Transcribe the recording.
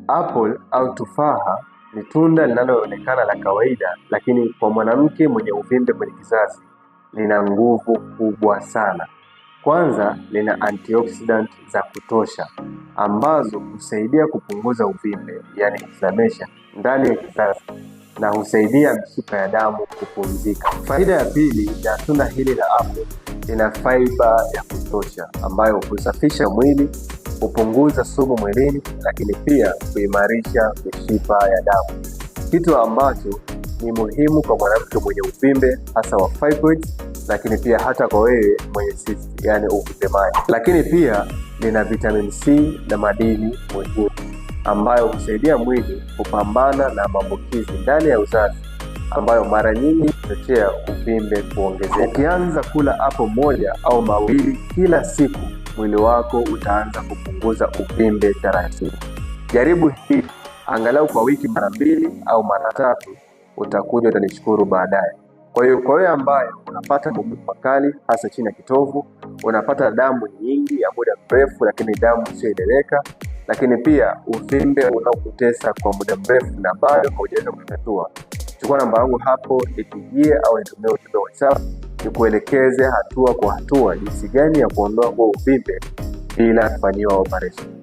Apple au tufaha ni tunda linaloonekana la kawaida, lakini kwa mwanamke mwenye uvimbe kwenye kizazi lina nguvu kubwa sana. Kwanza, lina antioxidant za kutosha ambazo husaidia kupunguza uvimbe, yani inflammation ndani ya kizazi na husaidia mishipa ya damu kupumzika. Faida ya pili ya tunda hili la apple, lina fiber ya kutosha ambayo husafisha mwili, hupunguza sumu mwilini, lakini pia kuimarisha mishipa ya damu, kitu ambacho ni muhimu kwa mwanamke mwenye uvimbe hasa wa fibroids, lakini pia hata kwa wewe mwenye cyst, yani uvimbe maji. Lakini pia lina vitamin C na madini muhimu ambayo husaidia mwili kupambana na maambukizi ndani ya uzazi ambayo mara nyingi huchochea uvimbe kuongezeka. Ukianza kula apple moja au mawili kila siku, mwili wako utaanza kupunguza uvimbe taratibu. Jaribu hii angalau kwa wiki mara mbili au mara tatu, utakuja utanishukuru baadaye. Kwa hiyo kwa wewe ambaye unapata maumivu makali hasa chini ya kitovu, unapata damu nyingi ya muda mrefu, lakini damu isiyoeleweka, lakini pia uvimbe unaokutesa kwa muda mrefu na bado haujaweza kutatua, chukua namba yangu hapo, nipigie au nitumie ujumbe wa WhatsApp nikuelekeze hatua kwa hatua jinsi gani ya kuondoa huo uvimbe bila kufanyiwa operation.